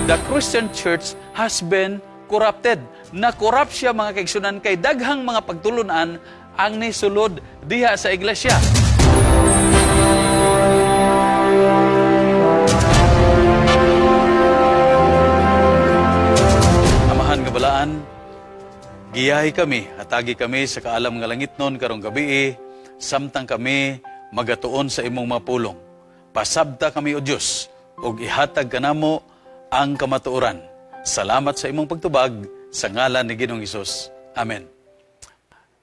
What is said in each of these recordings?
The Christian Church has been corrupted. Na-corrupt siya, mga kaigsunan, kay daghang mga pagtulunan ang nisulod diha sa iglesia. Amahan nga balaan, giyahi kami, hatagi kami sa kaalam nga langitnon karong gabii, samtang kami magatuon sa imong mapulong. Pasabta kami, O Dios, ug ihatag kanamo ang kamatuoran. Salamat sa imong pagtubag sa ngalan ni Ginoong Hesus. Amen.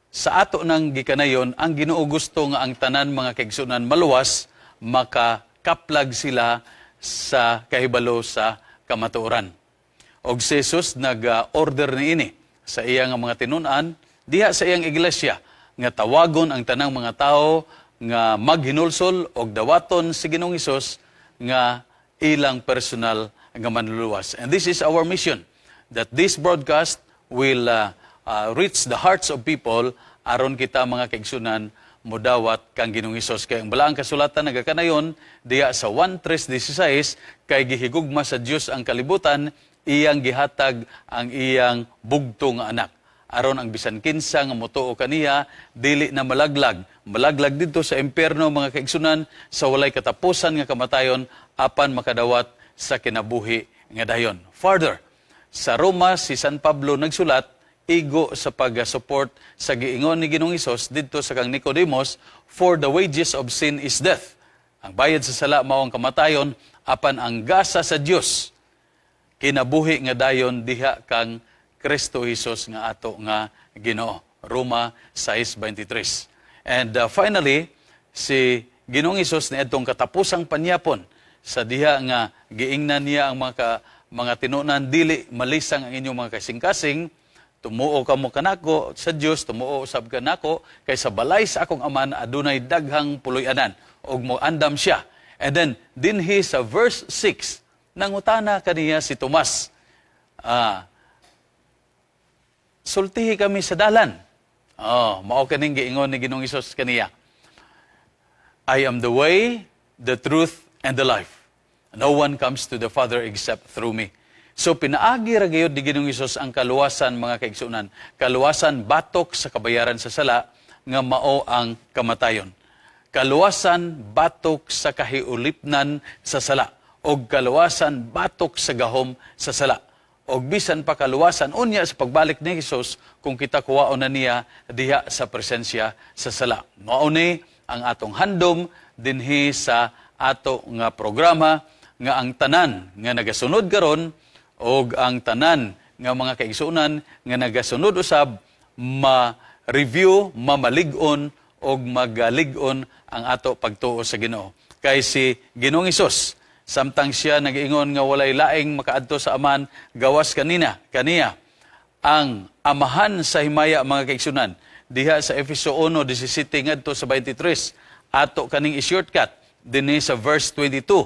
Sa ato nang gikanayon, ang Ginoo gusto nga ang tanan, mga kaigsunan, maluwas, makakaplag sila sa kahibalo sa kamatuoran. Og si Jesus nag-order niini sa iya nga mga tinun-an diha sa iyang iglesia nga tawagon ang tanang mga tao nga maghinulsol og dawaton si Ginoong Hesus nga ilang personal nga manluluwas. And this is our mission, that this broadcast will reach the hearts of people aron kita, mga kaigsunan, mudawat kang Ginoong Hesus. Kay ang balaang kasulatan nagakanayon diha sa 1:3:16, kay gihigugma sa Dios ang kalibutan, iyang gihatag ang iyang bugto nga anak aron ang bisan kinsa nga motuo kaniya dili na malaglag malaglag didto sa impierno, mga kaigsunan, sa walay katapusan nga kamatayon, apan makadawat sa kinabuhi nga dayon. Further, sa Roma, si San Pablo nagsulat igo sa pag-support sa giingon ni Ginoong Hesus didto sa kang Nicodemus, "For the wages of sin is death." Ang bayad sa sala mao ang kamatayon, apan ang gasa sa Dios kinabuhi nga dayon diha kang Kristo Hesus nga ato nga Ginoo. Roma 6:23. And finally, si Ginoong Hesus niadtong katapusang panyapon sa diha nga giingnan niya ang mga tinunan, "Dili malisang ang inyong mga kasing-kasing, tumuo kamo kanako sa Dios, tumuo usab kanako, kay sa balay sa akong Aman adunay daghang puloy-anan." Og moandam siya. And then dinhi sa verse 6, nangutana kaniya si Tomas, "Sultihi kami sa dalan." Oh, mao kaning giingon ni Ginoong Hesus kaniya. "I am the way, the truth, and the life. No one comes to the Father except through me." So pinaagi ra gayud ni Ginoong Hesus ang kaluwasan, mga kaigsunan. Kaluwasan batok sa kabayaran sa sala nga mao ang kamatayon. Kaluwasan batok sa kahiulipnan sa sala og kaluwasan batok sa gahom sa sala. Og bisan pa kaluwasan unya sa pagbalik ni Hesus kung kita kuwaon na niya diha sa presensya sa sala. Mao ni ang atong handom dinhi sa ato nga programa, nga ang tanan nga nagasunod karon og ang tanan nga mga kaigsuonan nga nagasunod usab ma-review, mamalig-on og magalig-on ang ato pagtuo sa Ginoo. Kay si Ginoong Hesus, samtang siya nag-ingon nga walay laing makaadto sa Aman gawas kanina, kaniya, ang Amahan sa himaya, mga kaigsunan, diha sa Efeso 1:17 ngadto sa 23, ato kaning i-shortcut dinhi sa verse 22.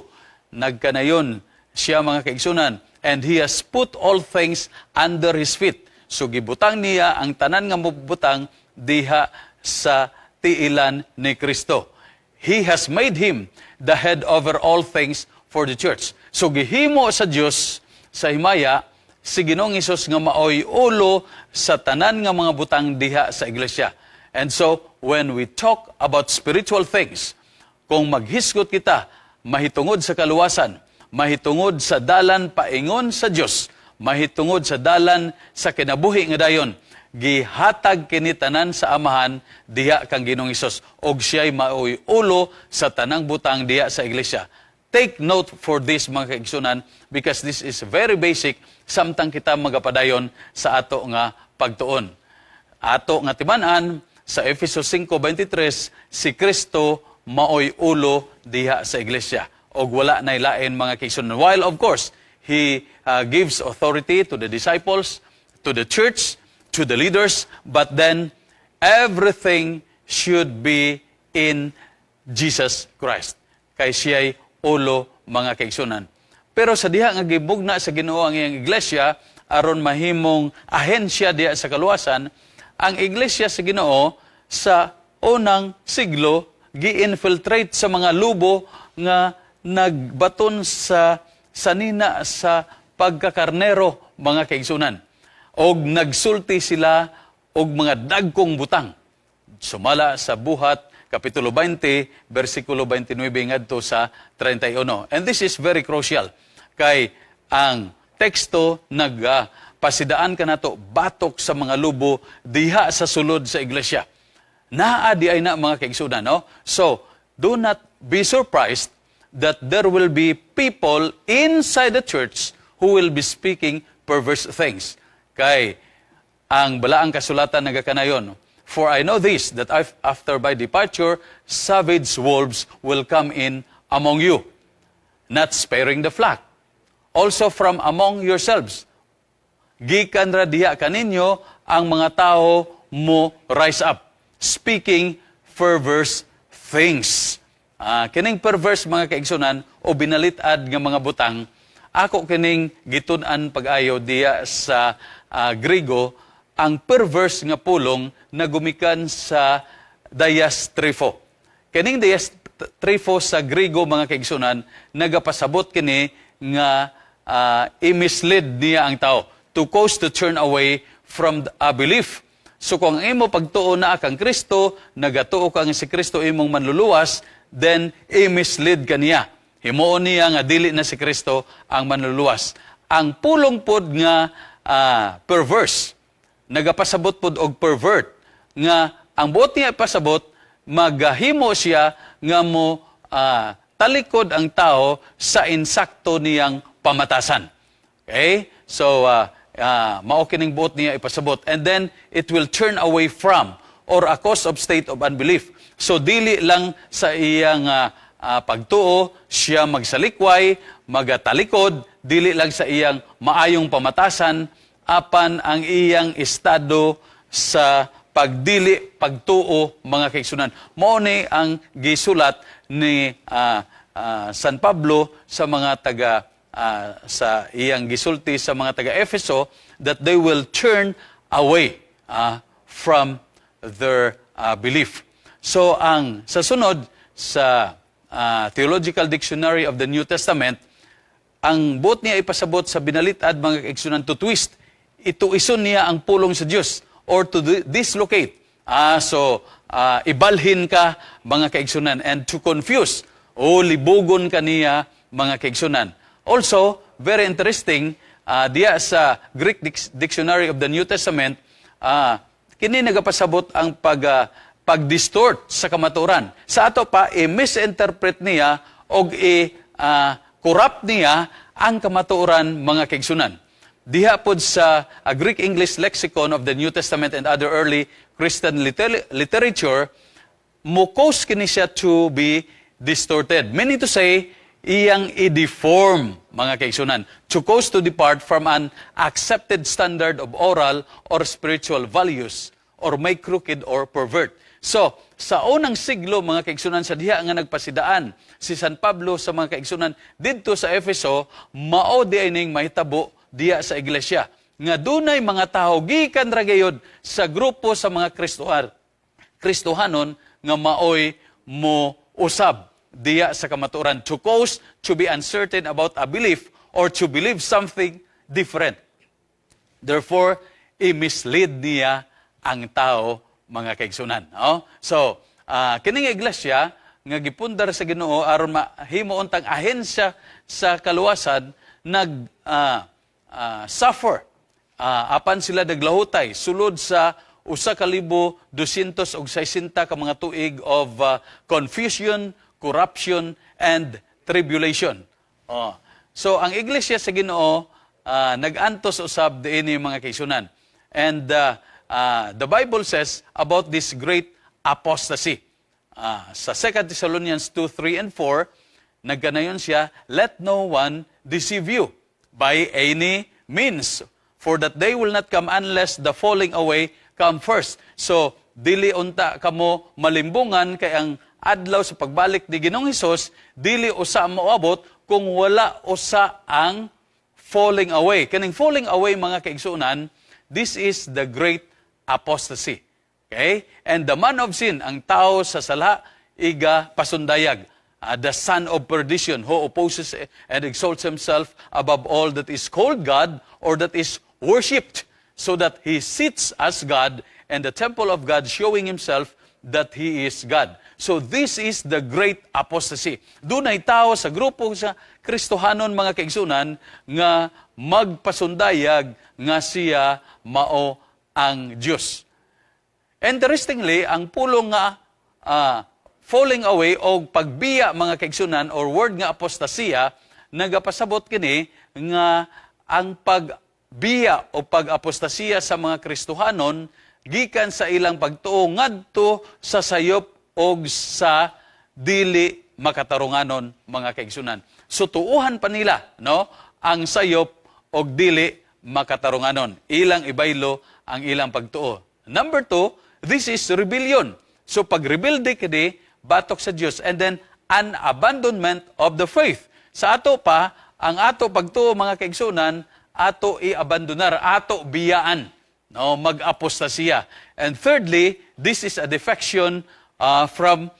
Nagkanayon siya, mga kaigsunan, "And he has put all things under his feet." So gibutang niya ang tanan nga mabutang diha sa tiilan ni Kristo. "He has made him the head over all things for the church." So gihimo sa Dios sa himaya si Ginoong Hesus nga maoy ulo sa tanan nga mga butang diha sa iglesia. And so when we talk about spiritual things, kung maghisgot kita mahitungod sa kaluwasan, mahitungod sa dalan paingon sa Dios, mahitungod sa dalan sa kinabuhi nga dayon, gihatag kini tanan sa Amahan diha kang Ginoong Hesus og siya'y maoy ulo sa tanang butang diha sa iglesia. Take note for this, mga kaigsunan, because this is very basic samtang kita magapadayon sa ato nga pagtuon. Ato nga timan-an sa Efeso 5:23, si Kristo maoy ulo diha sa iglesia og wala nay lain, mga kaigsunan. While of course, he gives authority to the disciples, to the church, to the leaders, but then everything should be in Jesus Christ. Kay siya'y ulo, mga kaigsunan. Pero sa diha nga gibugna sa Ginoo ang iyang iglesia aron mahimong ahensya diha sa kaluwasan, ang iglesia sa Ginoo sa unang siglo gi-infiltrate sa mga lubo nga nagbaton sa sanina sa pagkakarnero, mga kaigsunan. Og nagsulti sila og mga dagkong butang. Sumala sa Buhat kapitulo 20 bersikulo 29 ngadto sa 31. And this is very crucial kay ang teksto nagpasidaan kanato batok sa mga lubo diha sa sulod sa iglesia. Naa diay na, mga kaigsunan, no? So, do not be surprised that there will be people inside the church who will be speaking perverse things. Kay ang balaang kasulatan nagakanayon, "For I know this, that after my departure, savage wolves will come in among you, not sparing the flock. Also from among yourselves," gikan ra diha kaninyo ang mga tao mo rise up, speaking perverse things. Kining perverse, mga kaigsunan, o binalit-ad nga mga butang, ako kining gitun-an pag-ayo diya sa Grigo, ang perverse nga pulong na gumikan sa diastrepho. Kining diastrepho sa Grigo, mga kaigsunan, nagapasabot kini nga i-mislead niya ang tao, to cause to turn away from a belief. So kung ang imo pagtuo na kang Kristo, nagatuo ka nga si Kristo imong manluluwas, then i-mislead ka niya. Himuon niya nga dili na si Kristo ang manluluwas. Ang pulong pod nga perverse, nagapasabot pod og pervert, nga ang buot niya ipasabot, magahimo siya nga mo talikod ang tao sa insakto niyang pamatasan. Okay? So, mao kining buot niya ipasabot. And then, it will turn away from or a cause of state of unbelief. So, dili lang sa iyang pagtuo, siya magsalikway, magatalikod, dili lang sa iyang maayong pamatasan, apan ang iyang estado sa pagdili pagtuo, mga kaigsunan. Mao ni ang gisulat ni San Pablo sa mga taga sa iyang gisulti sa mga taga Efeso that they will turn away from their belief. So ang sa sunod sa Theological Dictionary of the New Testament, ang buot niya ipasabot sa binalitad, mga kaigsunan, to twist, ituison niya ang pulong sa Dios or to dislocate. So, ibalhin ka, mga kaigsunan, and to confuse o libugon ka niya, mga kaigsunan. Also, very interesting, diya sa Greek Dictionary of the New Testament, kini nagapasabot ang pag-distort sa kamatuoran. Sa ato pa, i-misinterpret niya og i-corrupt niya ang kamatuoran, mga kaigsunan. Diha pod sa a Greek English Lexicon of the New Testament and Other Early Christian Literature, mo cause kini siya to be distorted. Meaning to say, iyang i-deform, mga kaigsunan, to cause to depart from an accepted standard of oral or spiritual values or make crooked or pervert. So, sa unang siglo, mga kaigsunan, sa diha nga nagpasidaan si San Pablo sa mga kaigsunan didto sa Efeso, mao diay ning mahitabo diya sa iglesia nga dunay mga tawo gikan ra gayod sa grupo sa mga Kristohanon nga maoy mo usab diya sa kamatuoran, to cause to be uncertain about a belief or to believe something different. Therefore, i-mislead niya ang tao, mga kaigsunan. No? So, kining iglesia nga gipundar sa Ginoo aron mahimo untang ahensya sa kaluwasan nag suffer. Apan sila naglahutay sulod sa 1,260 ka mga tuig of confusion, corruption, and tribulation. Oh. So ang iglesia sa Ginoo nag-antos usab diini, mga kaigsunan. And the Bible says about this great apostasy. Sa 2 Thessalonians 2, 3, and 4, nagkanayon siya, "Let no one deceive you by any means, for that day will not come unless the falling away come first." So, dili unta kamo malimbungan kay ang adlaw sa pagbalik ni Ginoong Hesus dili usa moabot kung wala usa ang falling away. Kaning falling away, mga kaigsuonan, this is the great apostasy. Okay? And the man of sin, ang tao sa sala, iga pasundayag. the son of perdition, who opposes and exalts himself above all that is called God or that is worshipped, so that he sits as God in the temple of God, showing himself that he is God. So this is the great apostasy. Dunay tao sa grupo sa Kristohanon, mga kaigsunan, nga magpasundayag nga siya mao ang Dios. Interestingly, ang pulong nga falling away o pagbiya, mga kaigsunan, or word nga apostasiya, nagapasabot kini nga ang pagbiya o pag-apostasiya sa mga Kristohanon gikan sa ilang pagtuo ngadto sa sayop og sa dili makatarunganon, mga kaigsunan. So tuuhan pa nila, no, ang sayop og dili makatarunganon. Ilang ibaylo ang ilang pagtuo. Number two, this is rebellion. So pag rebelde kini batok sa Dios and then an abandonment of the faith. Sa ato pa, ang ato pagtuo, mga kaigsunan, ato i-abandonar, ato biyaan, no, mag-apostasiya. And thirdly, this is a defection from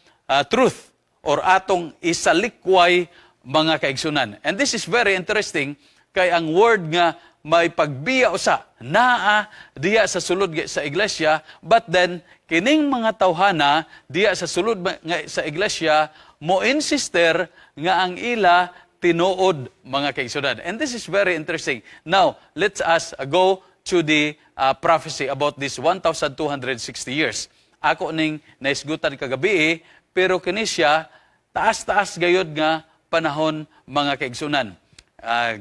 truth or atong isalikway, mga kaigsunan. And this is very interesting kay ang word nga may pagbiya usa naa diya sa sulod sa iglesia, but then kining mga tawhana diya sa sulod nga sa iglesia mo insister nga ang ila tinuod, mga kaigsunan. And this is very interesting. Now, let's us go to the prophecy about this 1,260 years. Ako ning naisgutan kagabi, pero kini siya taas-taas gayod nga panahon, mga kaigsunan.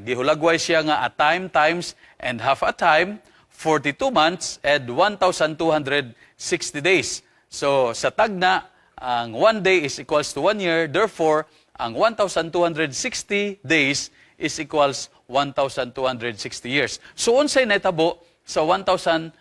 Gihulagway siya nga a time, times, and half a time, 42 months and 1,260 days. So sa tagna, ang one day is equals to one year. Therefore, ang 1,260 days is equals 1,260 years. So unsay nahitabo sa 1,260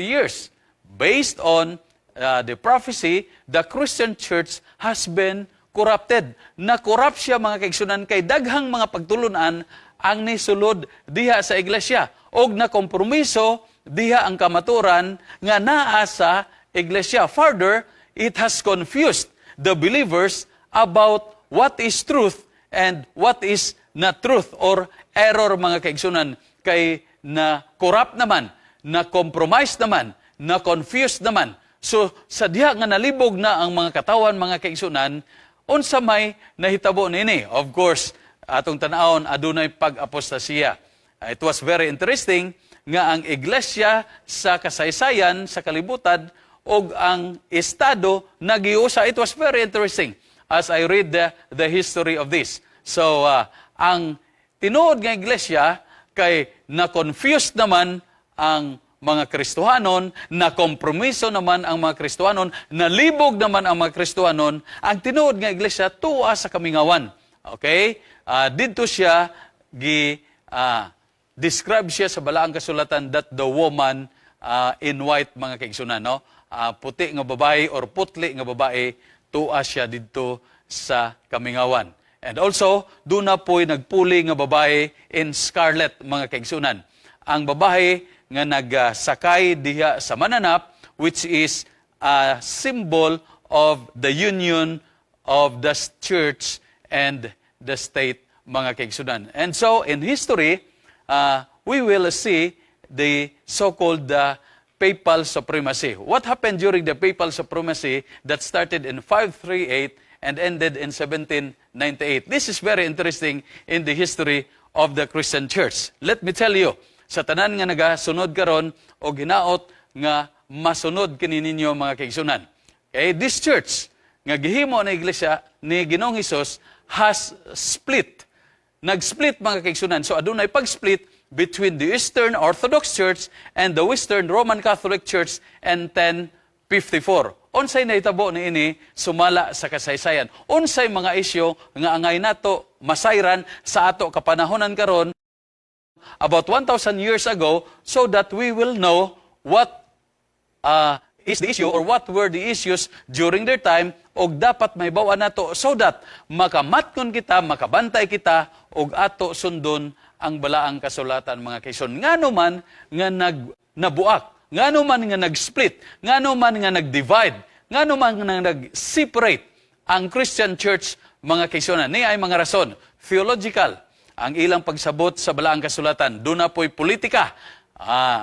years? Based on the prophecy, the Christian church has been corrupted. Na-corrupt siya, mga kaigsunan, kay daghang mga pagtulunan ang nisulod diha sa iglesia og nakompromiso diha ang kamaturan nga naa sa iglesia. Further, it has confused the believers about what is truth and what is not truth or error, mga kaigsunan, kay na corrupt naman, na compromise naman, na confused naman. So sa diha nga nalibog na ang mga katawan, mga kaigsunan, unsa may nahitabo nini? Of course, atong tan-awon, adunay pag-apostasiya. It was very interesting nga ang iglesia sa kasaysayan sa kalibutan og ang estado nagiusa. It was very interesting as I read the history of this. So, ang tinuod nga iglesia kay na-confused naman ang mga Kristohanon, na kompromiso naman ang mga Kristohanon, nalibog naman ang mga Kristohanon, ang tinuod nga iglesia tuwa sa kamingawan. Okay? Didto siya gi describe siya sa Balaang Kasulatan that the woman in white, mga kaigsunan, no? Puti nga babae or putli nga babae, tuwa siya didto sa kamingawan. And also, duna po'y nagpuli nga babae in scarlet, mga kaigsunan. Ang babae nga nagsakay diha sa mananap, which is a symbol of the union of the church and the state, mga kaigsunan. And so, in history, we will see the so-called papal supremacy. What happened during the papal supremacy that started in 538 and ended in 1798? This is very interesting in the history of the Christian Church. Let me tell you, sa tanan nga nagasunod karon o ginaot nga masunod kini ninyo, mga kaigsunan. Okay, this church nga gihimo na iglesia ni Ginoong Hesus has split. Nag-split, mga kaigsunan. So adunay pag-split between the Eastern Orthodox Church and the Western Roman Catholic Church in 1054. Unsay nahitabo niini sumala sa kasaysayan? Unsay mga isyu nga angay nato masayran sa ato kapanahonan karon about 1,000 years ago so that we will know what is the issue or what were the issues during their time og dapat mahibaw-an nato so that makamatngon kita, makabantay kita og ato sundon ang Balaang Kasulatan, mga kaigsoon? Ngano man nga nag nabuak, ngano man nga nag-split, ngano man nga nag-divide, ngano man nga nag-separate ang Christian Church? mga kaigsuonan. Ni ay mga rason. Theological, ang ilang pagsabot sa Balaang Kasulatan. Duna po'y politika.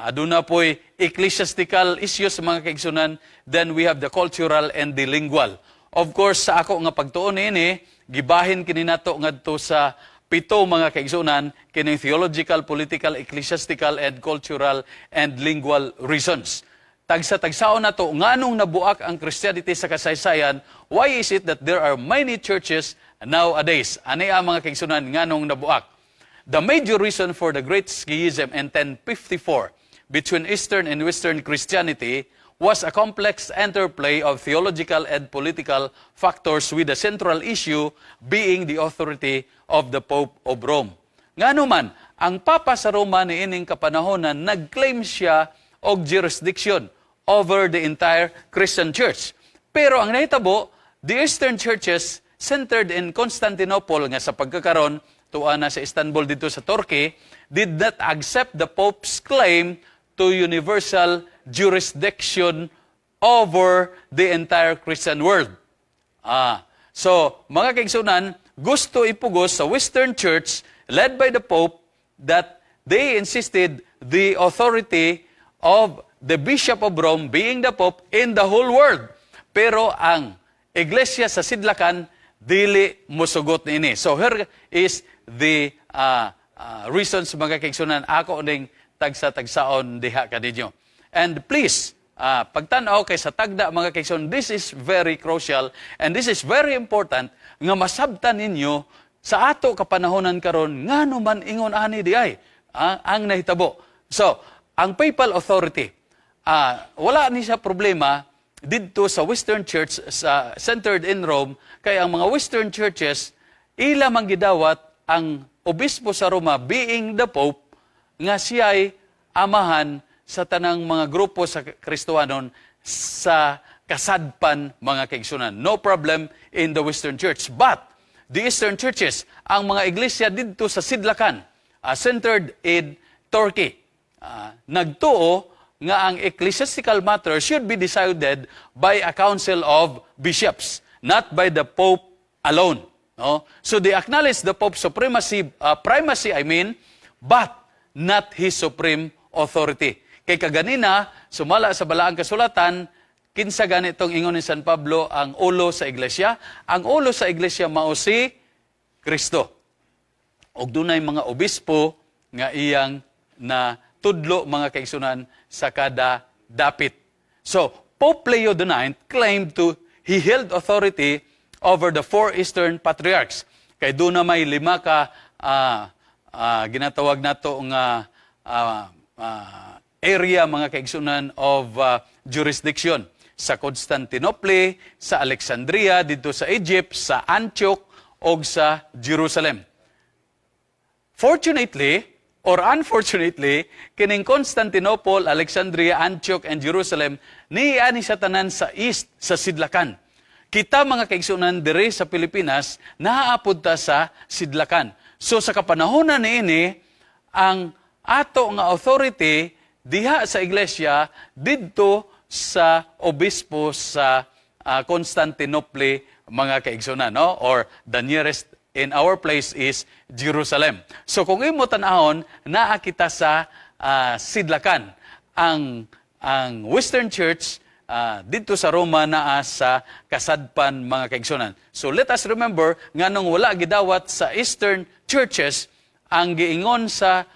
Aduna po'y ecclesiastical issues, mga kaigsuonan. Then we have the cultural and the lingual. Of course, sa ako nga pagtuon niini, gibahin kini nato ngadto sa pito, mga kaigsuonan, kining theological, political, ecclesiastical, and cultural and lingual reasons. Tagsa-tagsaon nato nganong nabuak ang Christianity sa kasaysayan. Why is it that there are many churches nowadays? Ani ang mga kaigsuonan, nganong nabuak. The major reason for the Great Schism in 1054 between Eastern and Western Christianity was a complex interplay of theological and political factors, with the central issue being the authority of the Pope of Rome. Ngano man, ang Papa sa Roma niining kapanahonan, nag-claim siya og jurisdiction over the entire Christian Church. Pero ang nahitabo, the Eastern churches centered in Constantinople, nga sa pagkakaron tuwa na sa Istanbul dito sa Turkey, did not accept the Pope's claim to universal jurisdiction over the entire Christian world. So, mga kaigsuonan, gusto ipugos sa Western Church led by the Pope that they insisted the authority of the Bishop of Rome, being the Pope, in the whole world. Pero ang Iglesia sa Sidlakan dili musugot niini. So here is the reasons, mga kaigsuonan, ako ning tagsa-tagsaon diha kaninyo. And please, pagtan-aw kay sa tagda, mga kaigsuonan, this is very crucial and this is very important nga masabtan ninyo sa ato kapanahonan karon ngano man ingon ani di ay ang nahitabo. So, ang papal authority, wala ni siya problema didto sa Western Church sa centered in Rome, kay ang mga Western churches, ila man gidawat ang obispo sa Roma, being the Pope, nga siya'y amahan sa tanang mga grupo sa Kristohanon sa kasadpan, mga kaigsuonan. No problem in the Western Church. But the Eastern churches, ang mga iglesia didto sa Sidlakan, centered in Turkey, nagtuo nga ang ecclesiastical matter should be decided by a council of bishops, not by the Pope alone. No? So they acknowledge the Pope's supremacy, primacy, I mean, but not his supreme authority. Kay kaganina, sumala sa Balaang Kasulatan, kinsa ganitong ingon ni San Pablo ang ulo sa iglesia? Ang ulo sa iglesia mao si Kristo. Og dunay mga obispo nga iyang na tudlo, mga kaigsuonan, sa kada dapit. So, Pope Leo IX claimed to he held authority over the four Eastern patriarchs. Kay duna may lima ka ginatawag nato nga area, mga kaigsuonan, of jurisdiction sa Constantinople, sa Alexandria, dito sa Egypt, sa Antioch, og sa Jerusalem. Fortunately, or unfortunately, kining Constantinople, Alexandria, Antioch, and Jerusalem, niani sa tanan sa east, sa Sidlakan. Kita, mga kaigsuonan, dire sa Pilipinas, naa pod ta sa Sidlakan. So sa kapanahonan niini, ang ato nga authority diha sa iglesia didto sa obispo sa Constantinople, mga kaigsuonan, no? Or the nearest in our place is Jerusalem. So kung imo tan-awon, naa kita sa Sidlakan. Ang Western Church didto sa Roma naa sa kasadpan, mga kaigsuonan. So let us remember nganong wala gidawat sa Eastern churches ang giingon sa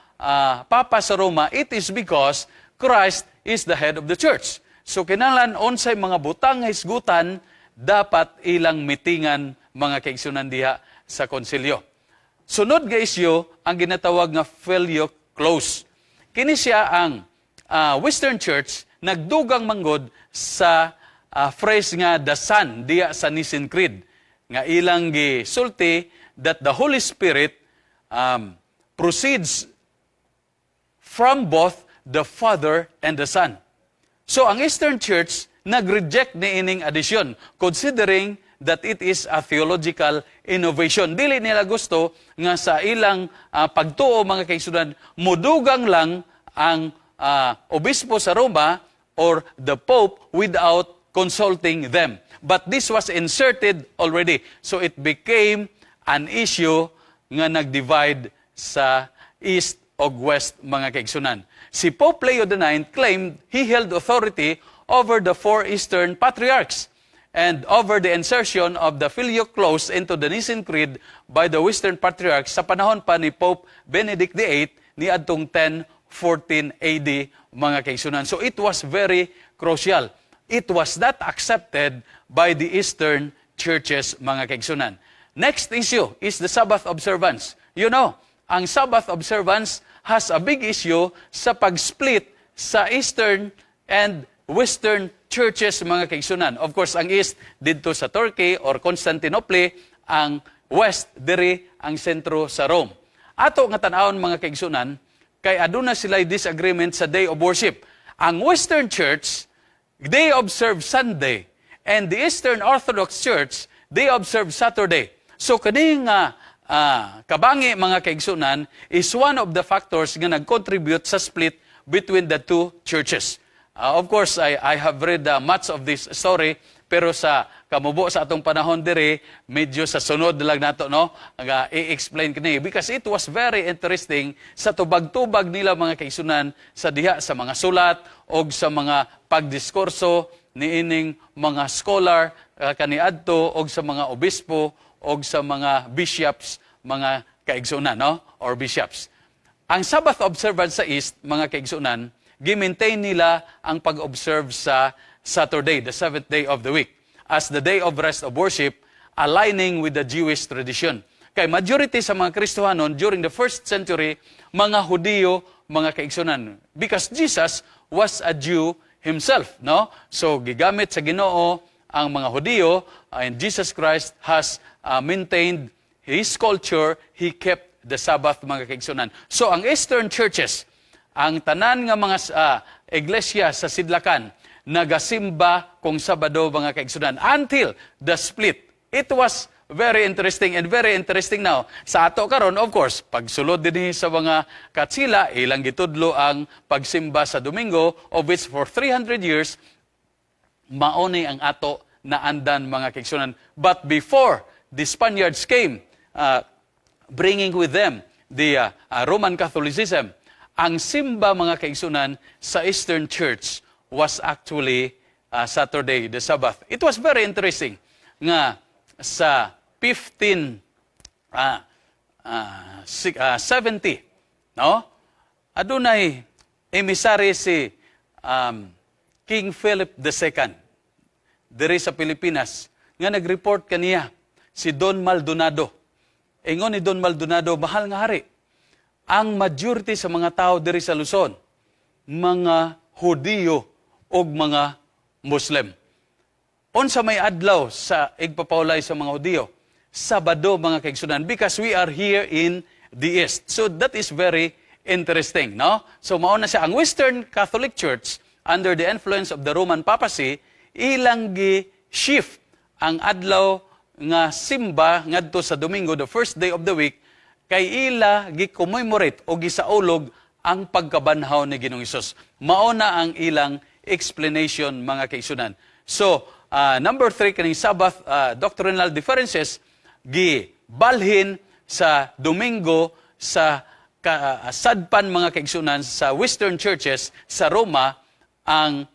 Papa sa Roma. It is because Christ is the head of the church. So kinahanglan unsay mga butang nga hisgutan, dapat ilang mitingan, mga kaigsuonan, diha sa konsilyo. Sunod nga isyu, ang ginatawag nga Filioque Clause. Kini siya, ang Western Church nagdugang manggod sa phrase nga "the Son" diya sa Nicene Creed, nga ilang gisulti that the Holy Spirit proceeds from both the Father and the Son. So ang Eastern Church nag-reject ni ining addition, considering that it is a theological innovation. Dili nila gusto nga sa ilang pagtuo, mga kaigsuonan, mudugang lang ang obispo sa Roma or the Pope without consulting them. But this was inserted already. So it became an issue nga nag-divide sa East o West, mga kaigsunan. Si Pope Leo IX claimed he held authority over the four Eastern patriarchs and over the insertion of the Filioque clause into the Nicene Creed by the Western patriarchs sa panahon pa ni Pope Benedict VIII niadtong 1014 AD, mga kaigsunan. So it was very crucial. It was not accepted by the Eastern churches, mga kaigsunan. Next issue is the Sabbath observance. Ang Sabbath observance has a big issue sa pag-split sa Eastern and Western churches, mga kaigsunan. Of course, ang East didto sa Turkey or Constantinople, ang West diri ang sentro sa Rome. Ato nga tan-awon, mga kaigsunan, kay aduna sila disagreement sa day of worship. Ang Western Church, they observe Sunday, and the Eastern Orthodox Church, they observe Saturday. So kaning kabangi, mga kaigsunan, is one of the factors nga nag-contribute sa split between the two churches. Of course, I have read much of this story, pero sa kamubo sa atong panahon diri, medyo sa sunod lang nato, no, nga i-explain kini because it was very interesting sa tubag-tubag nila, mga kaigsunan, sa diha sa mga sulat og sa mga pagdiskurso niining mga scholar kaniadto og sa mga obispo og sa mga bishops, mga kaigsunan, no, or bishops. Ang Sabbath observance sa East, mga kaigsunan, gi-maintain nila ang pag-observe sa Saturday, the seventh day of the week, as the day of rest of worship, aligning with the Jewish tradition. Kay majority sa mga Kristohanon during the first century, mga Hudiyo, mga kaigsunan. Because Jesus was a Jew himself, no? So, gigamit sa Ginoo ang mga Hudiyo, and Jesus Christ has maintained his culture, he kept the Sabbath, mga kaigsunan. So, ang Eastern churches, ang tanan nga mga iglesia sa Sidlakan, nagasimba kung Sabado, mga kaigsunan, until the split. It was very interesting and very interesting now. Sa ato karon, of course, pagsulod din sa mga katsila, ilang gitudlo ang pagsimba sa Domingo, of which for 300 years, mauni ang ato naandan, mga kaigsunan. But before the Spaniards came, bringing with them the Roman Catholicism, ang simba, mga kaigsunan, sa Eastern Church was actually Saturday, the Sabbath. It was very interesting nga sa 15 70, no? Adunay emissary si King Philip II diri sa Pilipinas nga nag-report kaniya si Don Maldonado. Ingon ni Don Maldonado, "Mahal nga hari, ang majority sa mga tao diri sa Luzon, mga Hudiyo ug mga Muslim. Unsa may adlaw sa igpapawlay sa mga Hudiyo? Sabado, mga kaigsunan, because we are here in the East." So that is very interesting, no? So mao na siya ang Western Catholic Church, under the influence of the Roman Papacy, ilang gi-shift ang adlaw nga simba ngadto sa Domingo, the first day of the week, kay ila gi-commemorate o gisaulog ang pagkabanhaw ni Ginoong Hesus. Mao na ang ilang explanation, mga kaigsunan. So, number 3, kaning Sabbath doctrinal differences, gibalhin sa Domingo sa sadpan, mga kaigsunan, sa Western churches sa Roma. Ang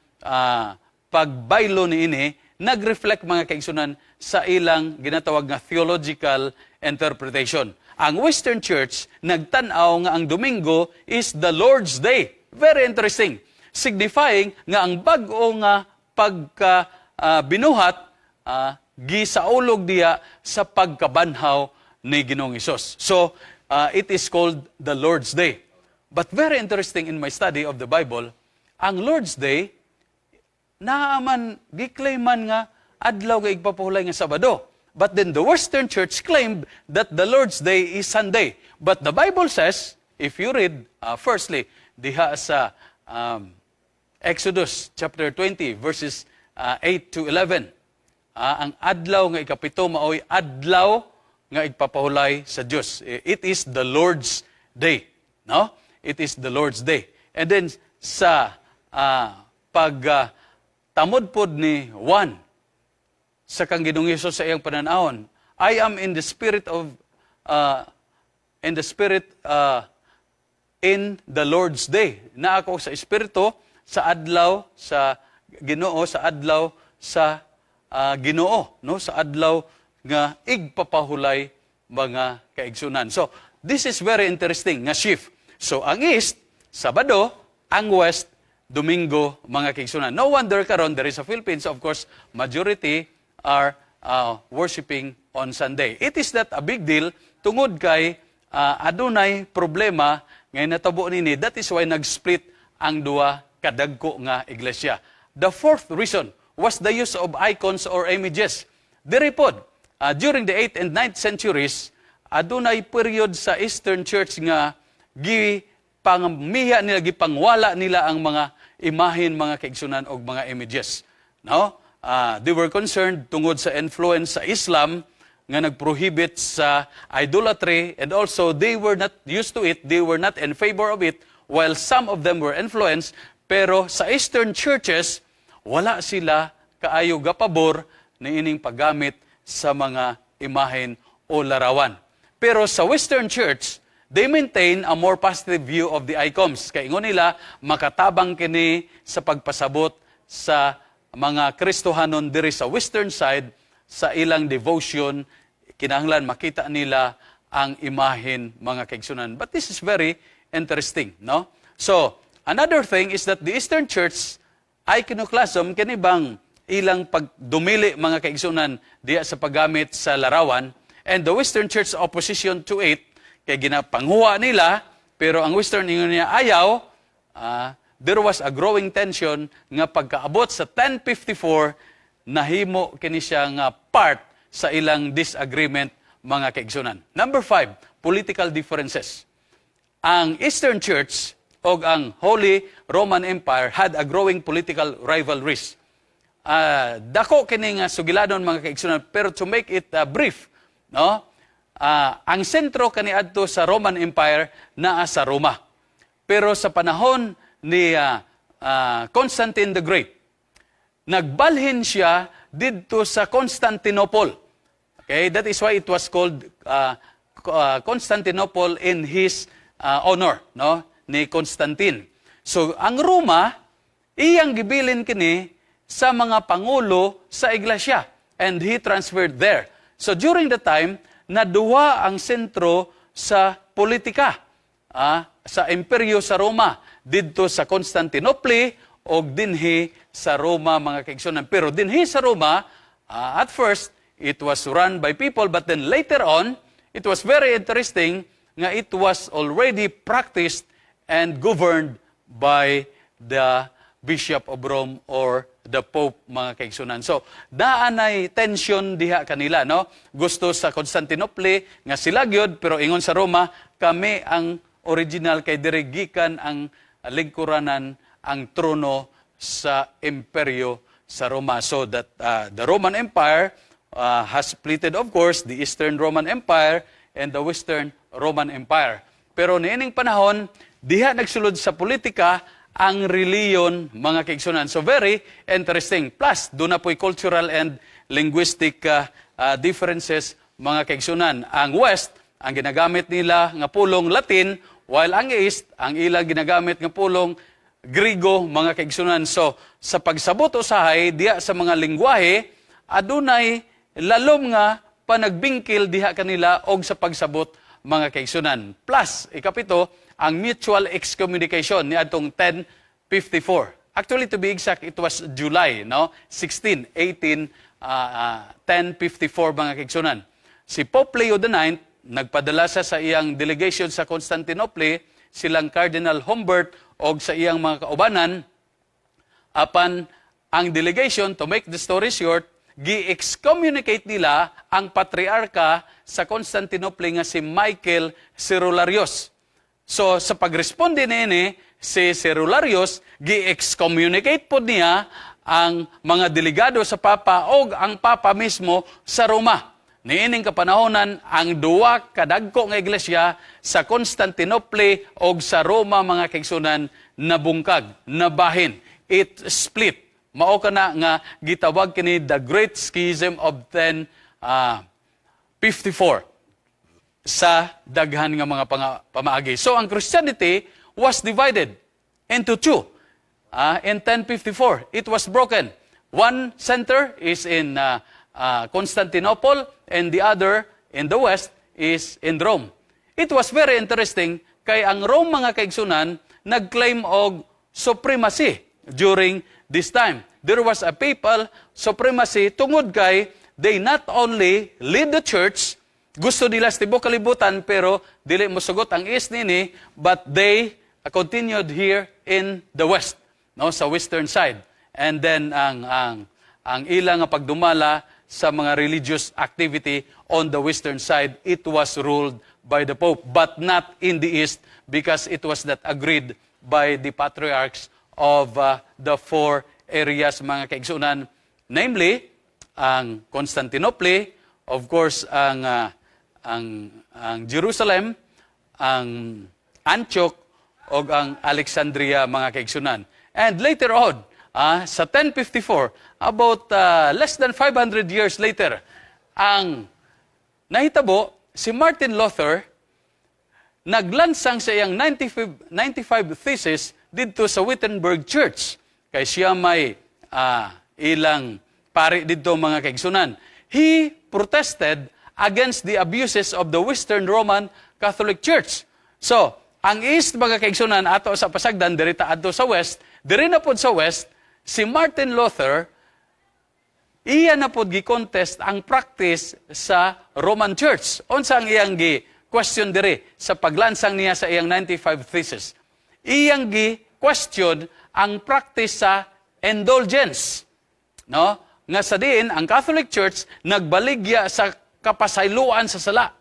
pagbaylo niini nag-reflect, mga kaigsunan, sa ilang ginatawag nga theological interpretation. Ang Western Church nagtan-aw nga ang Domingo is the Lord's Day. Very interesting. Signifying nga ang bag-o nga pagka binuhat gisaulog diya sa pagkabanhaw ni Ginoong Hesus. So, it is called the Lord's Day. But very interesting in my study of the Bible, ang Lord's Day naaman gi-claim man nga adlaw nga igpapahulay nga Sabado. But then the Western Church claimed that the Lord's Day is Sunday. But the Bible says, if you read, firstly, diha sa Exodus chapter 20 verses 8 to 11, ang adlaw nga ikapito maoy adlaw nga igpapahulay sa Dios. It is the Lord's Day, no? It is the Lord's Day. And then sa pag Tamod pod ni Juan sa kang Ginoong Hesus sa iyang pananawon. "I am in the spirit in the Lord's day." Na ako sa espiritu sa adlaw sa Ginoo, sa adlaw sa Ginoo, no, sa adlaw nga igpapahulay, mga kaigsunan. So, this is very interesting nga shift. So, ang East, Sabado, ang West, Domingo, mga kaigsunan. No wonder karon there is sa Philippines, of course, majority are worshiping on Sunday. It is not a big deal tungod kay adunay problema ngay natabo nini. That is why nag-split ang duha kadagko nga iglesia. The fourth reason was the use of icons or images. Diri pod, during the 8th and 9th centuries, adunay period sa Eastern Church nga gipangamiha nila, gipangwala nila ang mga imahen, mga kaigsunan, og mga images. No? They were concerned tungod sa influence sa Islam nga nagprohibit sa idolatry, and also they were not used to it, they were not in favor of it, while some of them were influenced, pero sa Eastern churches, wala sila kaayo gapabor niining paggamit sa mga imahen o larawan. Pero sa Western Church, they maintain a more positive view of the icons. Kay ingon nila, makatabang kini sa pagpasabot sa mga Kristohanon diri sa Western side sa ilang devotion, kinahanglan makita nila ang imahen, mga kaigsunan. But this is very interesting, no? So, another thing is that the Eastern Church iconoclasm, kini bang ilang pagdumili, mga kaigsunan, diya sa paggamit sa larawan, and the Western Church opposition to it, kay ginapanghuwa nila pero ang Western, ingon niya ayaw, there was a growing tension nga pagkaabot sa 1054, nahimo kini siya nga part sa ilang disagreement, mga kaigsunan. Number 5, political differences. Ang Eastern Church o ang Holy Roman Empire had a growing political rivalries. Dako kini nga sugilanon, mga kaigsunan, pero to make it brief, no? Ang sentro kaniadto sa Roman Empire naa sa Roma. Pero sa panahon ni Constantine the Great, nagbalhin siya didto sa Constantinople. Okay, that is why it was called Constantinople in his honor, no, ni Constantine. So ang Roma, iyang gibilin kini sa mga pangulo sa iglesia and he transferred there. So during the time, naduwa ang sentro sa politika sa imperyo sa Roma, didto sa Constantinople o dinhi sa Roma, mga kaigsunan. Pero dinhi sa Roma, at first it was run by people, but then later on it was very interesting nga it was already practiced and governed by the Bishop of Rome or the Pope, mga kaigsunan. So, naanay tension diha kanila, no? Gusto sa Constantinople nga sila gyud, pero ingon sa Roma, kami ang original kay diri gikan ang lingkuranan, ang trono sa imperyo sa Roma. So that the Roman Empire has splitted, of course, the Eastern Roman Empire and the Western Roman Empire. Pero niining panahon, diha nagsulod sa politika ang reliyon, mga kaigsunan. So very interesting. Plus, duna po'y cultural and linguistic differences, mga kaigsunan. Ang West, ang ginagamit nila nga pulong Latin, while ang East, ang ilang ginagamit nga pulong Grigo, mga kaigsunan. So, sa pagsabot usahay diha sa mga lingwahe, adunay lalom nga panagbingkil diha kanila og sa pagsabot, mga kaigsunan. Plus, ikapito, ang mutual excommunication ni atong 1054. Actually, to be exact, it was July, no? 16, 18, 1054, mga kaigsunan. Si Pope Leo IX, nagpadala siya sa iyang delegation sa Constantinople, silang Cardinal Humbert og sa iyang mga kaubanan, apan ang delegation, to make the story short, gi-excommunicate nila ang patriarka sa Constantinople nga si Michael Cerularius. So sa pagresponde niini si Cerularius, gi-excommunicate pod niya ang mga delegado sa Papa og ang Papa mismo sa Roma. Niining kapanahonan, ang duwa kadagko nga iglesia sa Constantinople og sa Roma, mga kaigsunan, nabungkag, nabahin. It split. Mao kana nga gitawag kini the Great Schism of 1054 sa daghan nga mga pamaagi. So ang Christianity was divided into two. In 1054, it was broken. One center is in Constantinople and the other in the west is in Rome. It was very interesting kay ang Rome, mga kaigsunan, nag-claim og supremacy during this time. There was a papal supremacy tungod kay they not only lead the church, gusto nila sa tibuok kalibutan, pero dili mo sugot ang East nini, but they continued here in the West, no, sa western side. And then ang ilang nga pagdumala sa mga religious activity on the western side, it was ruled by the Pope, but not in the East because it was not agreed by the patriarchs of the four areas, mga kaigsunan, namely ang Constantinople, of course, ang Jerusalem, ang Antioch ug ang Alexandria, mga kaigsunan. And later on, sa 1054, about less than 500 years later, ang nahitabo, si Martin Luther naglansang sa iyang 95 thesis didto sa Wittenberg Church. Kay siya may ilang pari didto, mga kaigsunan. He protested against the abuses of the Western Roman Catholic Church. So, ang East, mga kaigsunan, ato sa pasagdan diri ta adto sa West, diri na pod sa West si Martin Luther, iya na pod gi-contest ang practice sa Roman Church. Unsa ang iyang gi question diri sa paglansang niya sa iyang 95 thesis? Iyang gi question ang practice sa indulgence. No? Nga sa diin ang Catholic Church nagbaligya sa kapasayloan sa sala.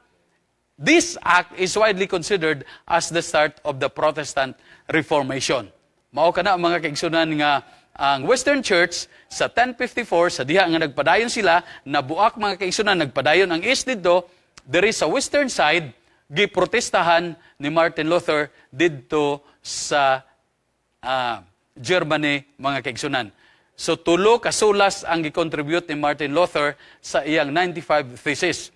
This act is widely considered as the start of the Protestant Reformation. Mao kana, mga kaigsunan, nga ang Western Church sa 1054, sa diha nga nagpadayon sila, nabuak, mga kaigsunan, nagpadayon ang East didto, diri sa western side giprotestahan ni Martin Luther didto sa Germany, mga kaigsunan. So tulo ka solas ang gi-contribute ni Martin Luther sa iyang 95 thesis.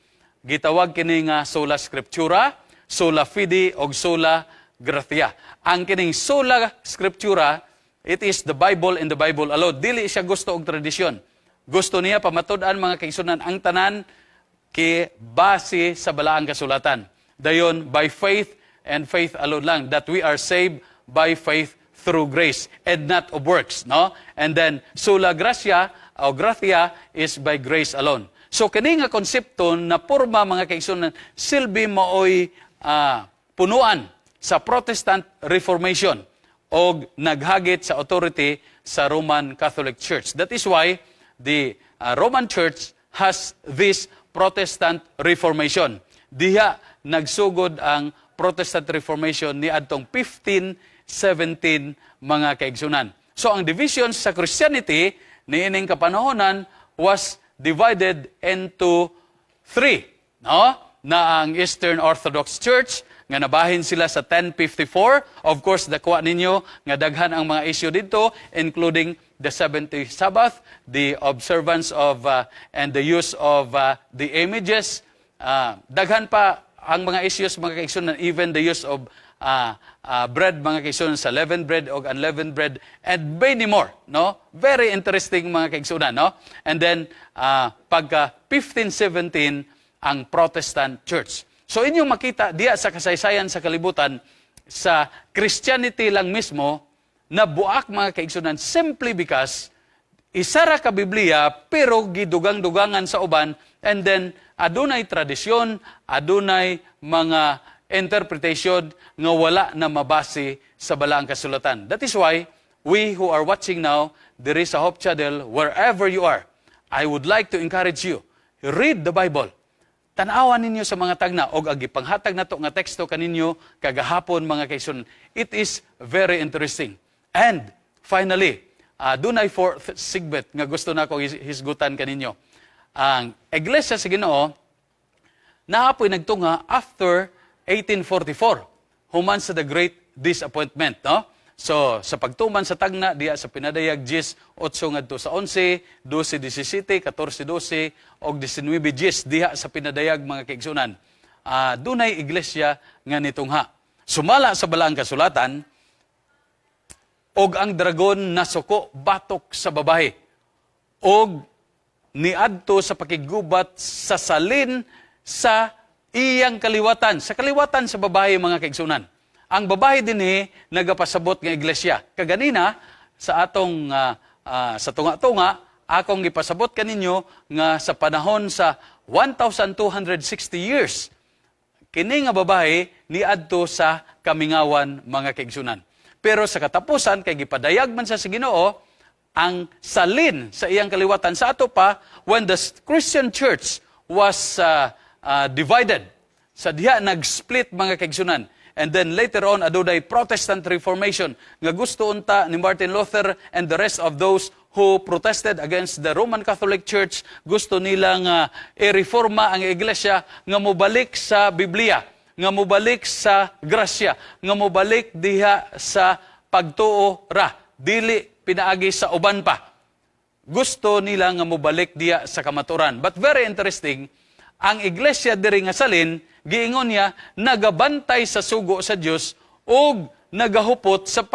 Gitawag kini nga sola scriptura, sola fide og sola gratia. Ang kining sola scriptura, it is the Bible and the Bible alone. Dili siya gusto og tradisyon. Gusto niya pamatud-an, mga kaigsunan, ang tanan kay base sa balaang kasulatan. Dayon by faith and faith alone lang that we are saved by faith through grace and not of works, no? And then sola gratia o gratia is by grace alone. So kini nga konsepto na porma, mga kaigsunan, silbi maoy punuan sa Protestant Reformation og naghagit sa authority sa Roman Catholic Church. That is why the Roman Church has this Protestant Reformation. Diha nagsugod ang Protestant Reformation ni adtong 1517, mga kaigsunan. So ang divisions sa Christianity niining kapanahonan was divided into three, no? Na ang Eastern Orthodox Church nga nabahin sila sa 1054. Of course, nakuha ninyo nga daghan ang mga issue dito, including the Seventh Sabbath, the observance of and the use of the images. Daghan pa ang mga issues, mga kaigsunan, even the use of bread, mga kaigsunan, sa leavened bread o unleavened bread and many more, no? Very interesting, mga kaigsunan, no? And then pagka 1517, ang Protestant Church. So inyong makita diya sa kasaysayan sa kalibutan, sa Christianity lang mismo nabuak, mga kaigsunan, simply because isa ra ka Biblia pero gidugang-dugangan sa uban and then adunay tradisyon, adunay mga interpretation nga wala na mabase sa balaang kasulatan. That is why we who are watching now diri sa Hope Channel, wherever you are, I would like to encourage you, read the Bible. Tanawan ninyo sa mga tagna og ang gipanghatag nato nga teksto kaninyo kagahapon, mga kaigsunan. It is very interesting. And finally, dunay fourth segment nga gusto nako hisgutan kaninyo. Ang Iglesia sa Ginoo naapoy nagtunga after 1844, human sa the Great Disappointment, no? So, sa pagtuman sa tagna diya sa Pinadayag 10, 8 ngadto sa 11, 12, 17, 14, 12 og 19 10 diha sa Pinadayag, mga kaigsunan. Dunay iglesia nga nitungha. Sumala sa Balaang Kasulatan, og ang dragon nasuko batok sa babae og niadto sa pakiggubat sa salin sa iyang kaliwatan, sa kaliwatan sa babae, mga kaigsunan. Ang babae dinhi nagapasabot nga iglesia. Kaganina sa atong sa tunga-tunga, akong gipasabot kaninyo nga sa panahon sa 1260 years, kini nga babae niadto sa kamingawan, mga kaigsunan. Pero sa katapusan, kay gipadayag man sa Ginoo ang salin sa iyang kaliwatan sa ato pa, when the Christian Church was divided. Sa diha nag-split, mga kaigsunan. And then later on, adunay Protestant Reformation nga gusto unta ni Martin Luther and the rest of those who protested against the Roman Catholic Church, gusto nila nga i-reforma ang iglesia nga mobalik sa Biblia, nga mobalik sa grasya, nga mobalik diha sa pagtuo ra, dili pinaagi sa uban pa. Gusto nila nga mobalik diha sa kamaturan. But very interesting, ang iglesia diri nga salin, giingon niya, nagabantay sa sugo sa Dios ug nagahupot sa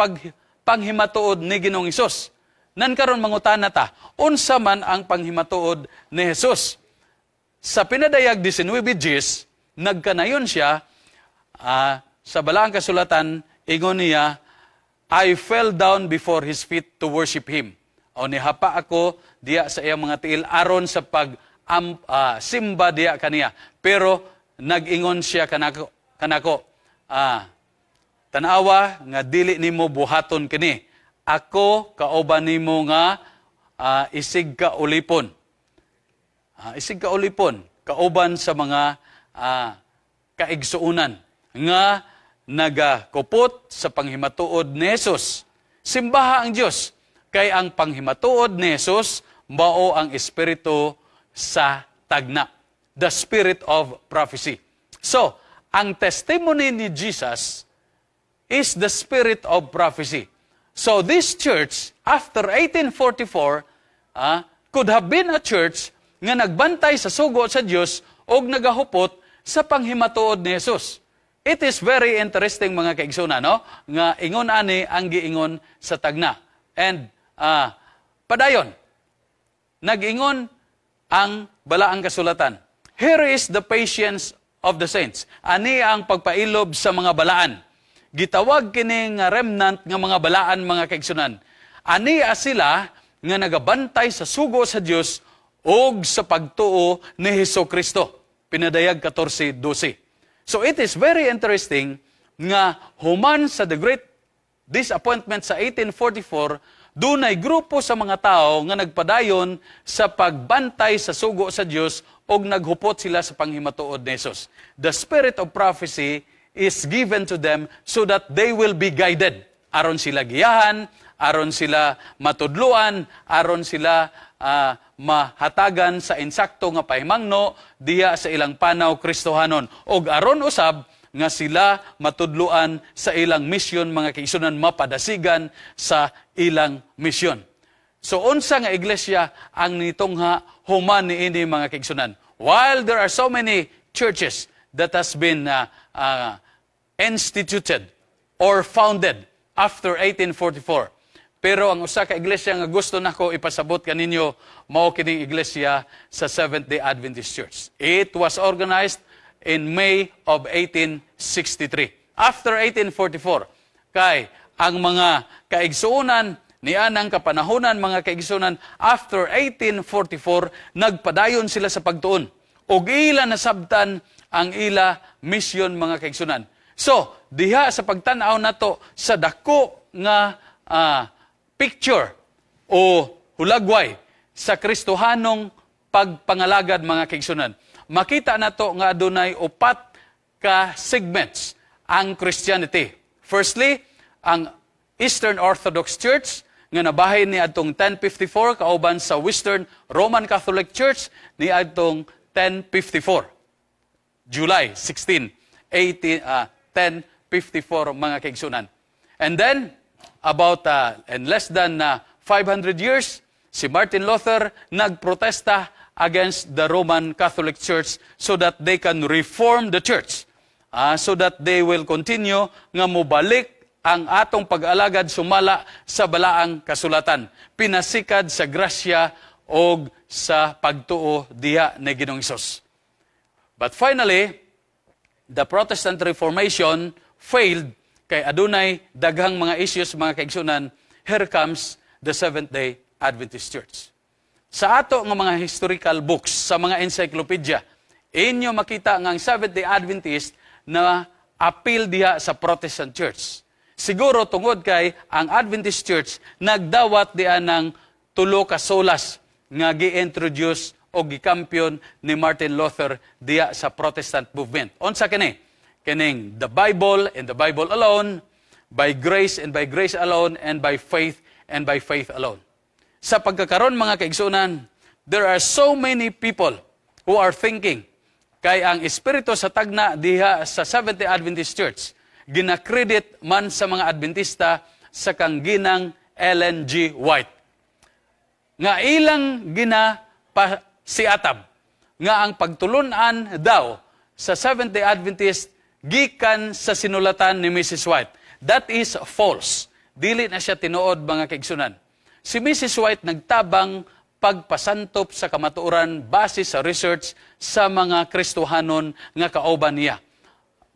panghimatuod ni Ginoong Hesus. Nan karon mangutana ta, unsa man ang panghimatuod ni Jesus? Sa Pinadayag 19 Gs, nagkanayon siya sa Balaang Kasulatan, ingon niya, "I fell down before his feet to worship him." O nihapa ako diya sa iyang mga tiil aron sa pag simba diya kaniya. Pero nag-ingon siya kanako, "Tanawa nga dili nimo buhaton kini. Ako kauban nimo nga isig ka ulipon." Isig ka ulipon, kauban sa mga kaigsuunan nga nagakupot sa panghimatuod ni Jesus. Simbaha ang Dios kay ang panghimatuod ni Jesus mao ang espiritu sa tagna. The spirit of prophecy. So, ang testimony ni Jesus is the spirit of prophecy. So this church, after 1844, could have been a church nga nagbantay sa sugo sa Dios og nagahupot sa panghimatuod ni Jesus. It is very interesting, mga kaigsunan, no? Nga ingon ani ang giingon sa tagna. And padayon, nag-ingon ang Balaang Kasulatan. Here is the patience of the saints. Ani ang pagpailob sa mga balaan. Gitawag kini nga remnant nga mga balaan, mga kaigsunan. Ani sila nga nagabantay sa sugo sa Dios ug sa pagtuo ni Hesus Kristo. Pinadayag 14:12. So it is very interesting nga human sa the great disappointment sa 1844, dunay grupo sa mga tao nga nagpadayon sa pagbantay sa sugo sa Dios ug naghupot sila sa panghimatuod ni Jesus. The spirit of prophecy is given to them so that they will be guided. Aron sila giyahan, aron sila matudluan, aron sila mahatagan sa insakto nga pahimangno diha sa ilang panaw Kristohanon. Og aron usab nga sila matudluan sa ilang misyon, mga kaigsunan, mapadasigan sa ilang misyon. So unsa nga iglesia ang nitungha human niini, mga kaigsunan? While there are so many churches that has been instituted or founded after 1844, pero ang usa ka iglesia nga gusto nako ipasabot kaninyo mao kining iglesia sa Seventh-day Adventist Church. It was organized in May of 1863. After 1844, kay ang mga kaigsuonan ni anang kapanahonan, mga kaigsuonan, after 1844, nagpadayon sila sa pagtuon. Ug ila nasabtan ang ila mission, mga kaigsuonan. So, diha sa pagtan-aw nato sa dako nga picture o hulagway sa Kristohanong pagpangalagad, mga kaigsuonan, makita nato nga adunay upat ka segments ang Christianity. Firstly, ang Eastern Orthodox Church nga nabahin ni adtong 1054 kauban sa Western Roman Catholic Church ni adtong 1054. July 16, 18, 1054, mga kaigsunan. And then, About in less than 500 years, si Martin Luther nagprotesta against the Roman Catholic Church so that they can reform the church, so that they will continue nga mobalik ang atong pag-alagad sumala sa balaang kasulatan, pinasikad sa grasya og sa pagtuo diha ni Ginoong Hesus. But finally, the Protestant Reformation failed kay adunay daghang mga issues, mga kaigsunan. Here comes the Seventh-day Adventist Church. Sa ato nga mga historical books, sa mga encyclopedia, inyo makita nga ang Seventh-day Adventist na appeal diha sa Protestant Church. Siguro tungod kay ang Adventist Church nagdawat diha ng tulo ka solas nga gi-introduce o gikampiyon ni Martin Luther diha sa Protestant movement. Unsa kini? Kining the Bible and the Bible alone, by grace and by grace alone, and by faith and by faith alone. Sa pagkakaron, mga kaigsunan, there are so many people who are thinking kay ang espiritu sa tagna diha sa Seventh-day Adventist Church ginakredit man sa mga Adventista sa kang ginang Ellen G. White nga ilang ginapasiatab nga ang pagtulunan daw sa Seventh-day Adventist gikan sa sinulatan ni Mrs. White. That is false. Dili na siya tinuod, mga kaigsunan. Si Mrs. White nagtabang pagpasantop sa kamatuoran base sa research sa mga Kristohanon nga kauban niya,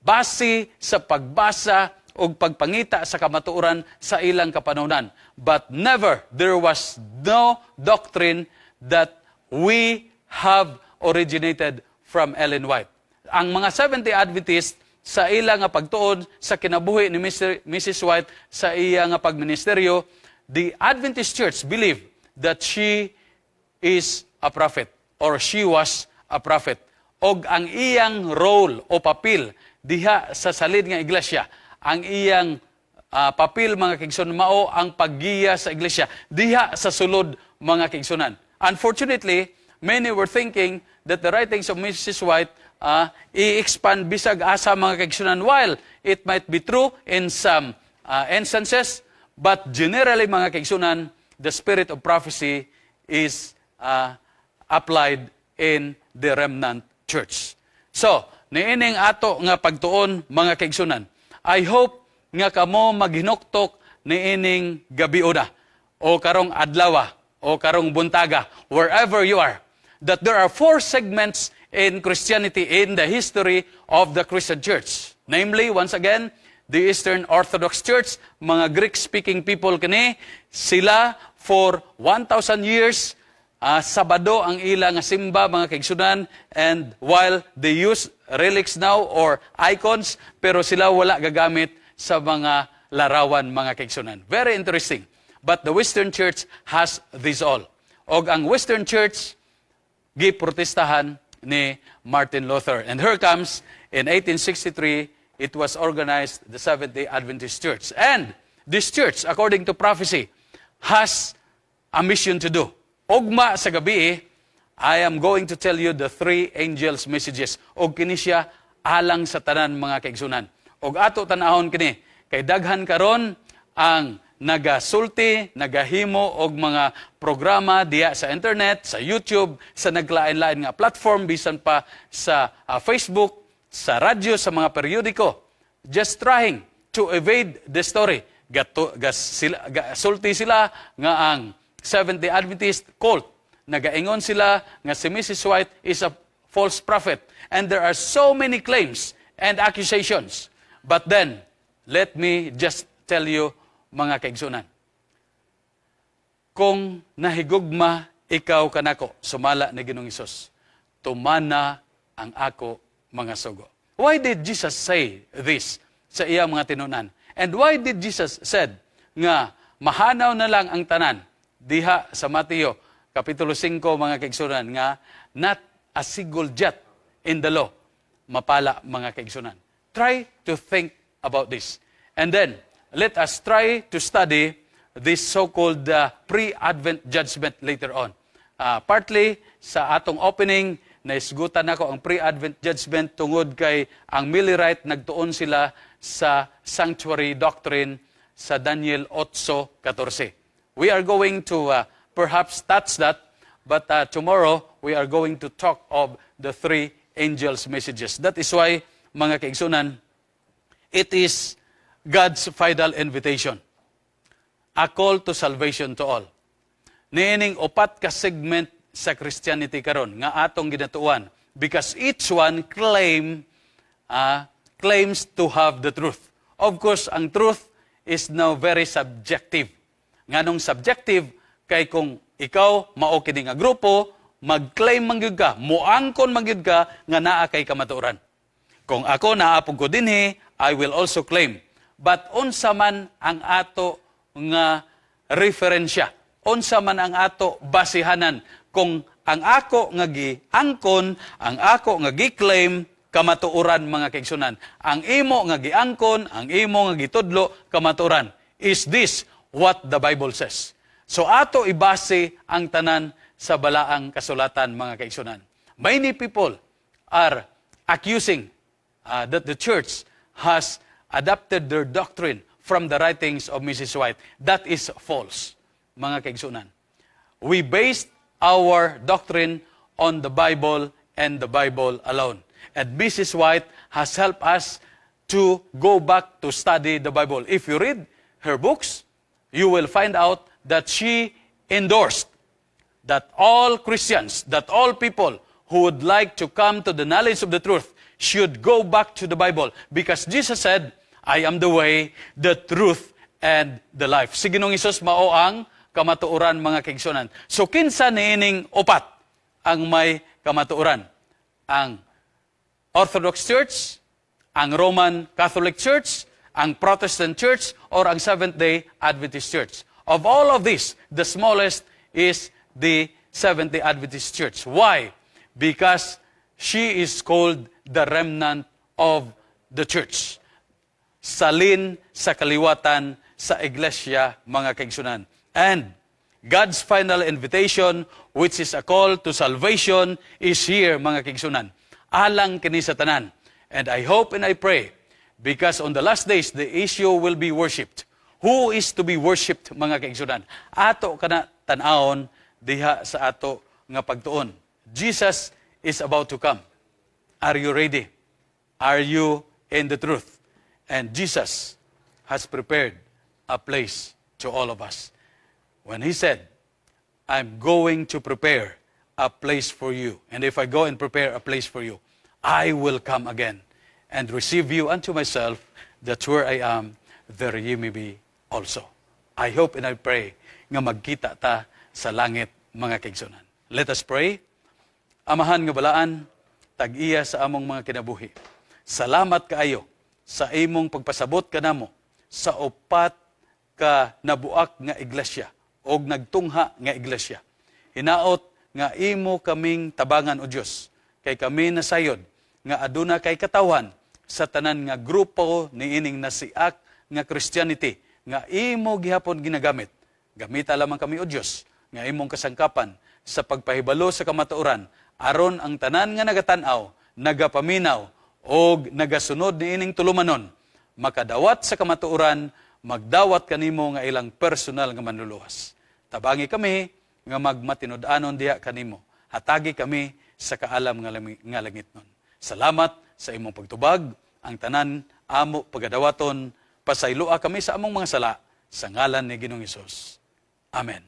base sa pagbasa o pagpangita sa kamatuoran sa ilang kapanahonan. But never, there was no doctrine that we have originated from Ellen White. Ang mga Seventh-day Adventists sa ilang nga pagtuon sa kinabuhi ni Mr. Mrs. White sa iya nga pagministeryo, the Adventist Church believe that she is a prophet or she was a prophet. Og ang iyang role o papel diha sa salid nga iglesia, ang iyang papel, mga kaigsunan, mao ang paggiya sa iglesia diha sa sulod, mga kaigsunan. Unfortunately, many were thinking that the writings of Mrs. White i-expand bisag asa, mga kaigsunan, while it might be true in some instances, but generally, mga kaigsunan, the spirit of prophecy is applied in the remnant church. So, niining ato nga pagtuon, mga kaigsunan, I hope nga kamo maghinuktok niining gabiuna o karong adlawa o karong buntaga, wherever you are, that there are four segments in Christianity in the history of the Christian Church. Namely, once again, the Eastern Orthodox Church, mga Greek-speaking people kini, sila for 1,000 years, Sabado ang ila nga simba, mga kaigsunan, and while they use relics now or icons, pero sila wala gagamit sa mga larawan, mga kaigsunan. Very interesting. But the Western Church has this all. Og ang Western Church giprotestahan ni Martin Luther. And here comes, in 1863, it was organized the Seventh-day Adventist Church. And this church, according to prophecy, has a mission to do. Ugma sa gabi, I am going to tell you the three angels' messages. Og kini siya alang sa tanan, mga kaigsunan. Og ato tan-ahon kini kay daghan karon ang nagasulti, nagahimo og mga programa diya sa internet, sa YouTube, sa naglain-lain nga platform, bisan pa sa Facebook, sa radyo, sa mga periodiko. Just trying to evade the story. Gato, gas, sila, sulti sila nga ang Seventh-day Adventist cult. Nagaingon sila nga si Mrs. White is a false prophet. And there are so many claims and accusations. But then, let me just tell you, mga kaigsunan, kung nahigugma ikaw kanako, sumala ni Ginoong Hesus, tumana ang ako mga sugo. Why did Jesus say this sa iyang mga tinunan? And why did Jesus said nga mahanaw na lang ang tanan diha sa Mateo Kapitulo 5, mga kaigsunan, nga not a single jot in the law mapala, mga kaigsunan? Try to think about this. And then, let us try to study this so-called pre-Advent judgment later on. Partly, sa atong opening, naisgutan nako ang pre-Advent judgment tungod kay ang Millerite nagtuon sila sa sanctuary doctrine. sa Daniel 8:14. We are going to perhaps touch that, but tomorrow we are going to talk of the three angels' messages. That is why, mga kaigsunan, it is God's final invitation. A call to salvation to all. Niining upat ka segment sa Christianity karon nga atong ginatuan because each one claims to have the truth. Of course, ang truth is now very subjective. Nganong subjective? Kay kung ikaw mao kini nga grupo, mag-claim man gyud ka, muangkon man gyud ka nga naa kay kamatuoran. Kung ako naa pud ko dinhi, I will also claim. But unsa man ang ato nga referensya? Unsa man ang ato basihanan kung ang ako nga giangkon, ang ako nga gi-claim kamatuoran, mga kaigsunan? Ang imo nga giangkon, ang imo nga gitudlo kamatuoran? Is this what the Bible says? So ato ibase ang tanan sa balaang kasulatan, mga kaigsunan. Many people are accusing that the church has adopted their doctrine from the writings of Mrs. White. That is false, mga kaigsunan. We based our doctrine on the Bible and the Bible alone. And Mrs. White has helped us to go back to study the Bible. If you read her books, you will find out that she endorsed that all Christians, that all people who would like to come to the knowledge of the truth should go back to the Bible because Jesus said, "I am the way, the truth, and the life." Si Ginoong Hesus mao ang kamatuoran, mga kaigsunan. So kinsa niining upat ang may kamatuoran? Ang Orthodox Church, ang Roman Catholic Church, ang Protestant Church, or ang Seventh-day Adventist Church? Of all of these, the smallest is the Seventh-day Adventist Church. Why? Because she is called the remnant of the church. Salin sa kaliwatan sa iglesia, mga kaigsunan. And God's final invitation, which is a call to salvation, is here, mga kaigsunan. Alang kini sa tanan. And I hope and I pray, because on the last days, the issue will be worshipped. Who is to be worshipped, mga kaigsunan? Ato kana tan-awon diha sa ato nga pagtuon. Jesus is about to come. Are you ready? Are you in the truth? And Jesus has prepared a place to all of us. When he said, "I'm going to prepare a place for you. And if I go and prepare a place for you, I will come again and receive you unto myself, that where I am, there ye may be also." I hope and I pray nga magkita ta sa langit, mga kaigsunan. Let us pray. Amahan nga balaan, tag-iya sa among mga kinabuhi. Salamat kaayo sa imong pagpasabot kanamo sa upat ka nabuak nga iglesia o nagtungha nga iglesia. Hinaot nga imo kaming tabangan, O Dios, kay kami nasayod nga aduna kay katawhan sa tanan nga grupo niining nasiak nga Christianity nga imo gihapon ginagamit. Gamita lamang kami, O Dios, nga imong kasangkapan sa pagpahibalo sa kamatuoran aron ang tanan nga nagatan-aw, nagapaminaw og nagasunod niining tulumanon makadawat sa kamatuoran, magdawat kanimo nga ilang personal nga manluluwas. Tabangi kami nga magmatinud-anon diha kanimo. Hatagi kami sa kaalam nga langitnon. Salamat sa imong pagtubag. Ang tanan amo pagadawaton. Pasayloa kami sa among mga sala sa ngalan ni Ginoong Hesus. Amen.